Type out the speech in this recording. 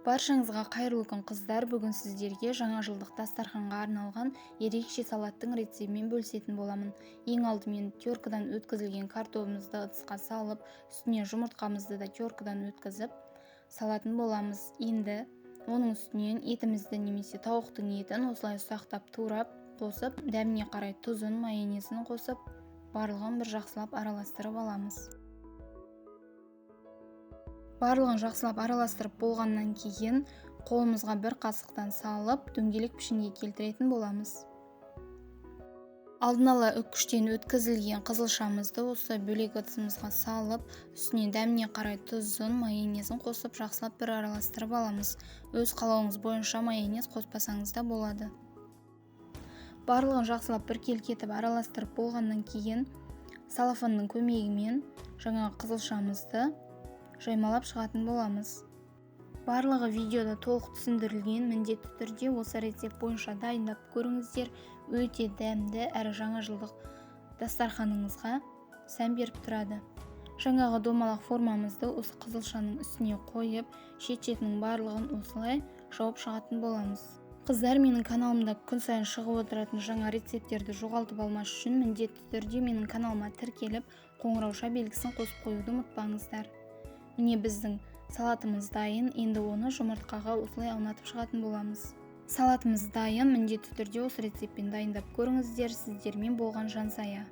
Баршаңызға қайырлы күн, қыздар! Бүгін сіздерге жаңа жылдық дастарханға арналған ерекше салаттың рецептімен бөлісетін боламын. Ең алдымен теркадан өткізілген картобымызды ыдысқа салып, үстіне жұмыртқамызды да теркадан өткізіп салатын боламыз. Енді оның үстінен етімізді немесе тауықтың етін осылай ұсақтап турап қосып, дәміне қарай тұзын, майонезін қосып, барлығын бір жақсылап араластырып аламыз. Барлығын жақсылап араластырып болғаннан кейін қолымызға бір қасықтан салып, дөңгелек пішінге келтіретін боламыз. Алдын ала үккіштен өткізілген қызылшамызды осы бөлек ыдысымызға салып, үстіне дәміне қарай тұзын, майонезін қосып, жақсылап бір араластырып аламыз. Өз қалауыңыз бойынша майонез қоспасаңыз да болады. Барлығын жақсылап біркелкі етіп араластырып болғаннан кейін салафанның көмегімен жаңағы қызылшамызды жаймалап шығатын боламыз. Барлығы видеода толық түсіндірілген, міндетті түрде осы рецепт бойынша дайындап көріңіздер. Өте дәмді әрі жаңа жылдық дастарханыңызға сән беріп тұрады. Жаңағы домалақ формамызды осы қызылшаның үстіне қойып, шет-шетінің барлығын осылай жауып шығатын боламыз. Қыздар, менің каналымда күн сайын шығып отыратын жаңа рецепттерді жоғалтып алмас үшін міндетті түрде менің каналыма тіркеліп, қоңырауша белгісін қосып қоюды ұмытпаңыздар. Міне, біздің салатымыз дайын. Енді оны жұмыртқаға осылай аунатып шығатын боламыз. Салатымыз дайын, міндетті түрде осы рецептпен дайындап көріңіздер. Сіздермен болған Жансая.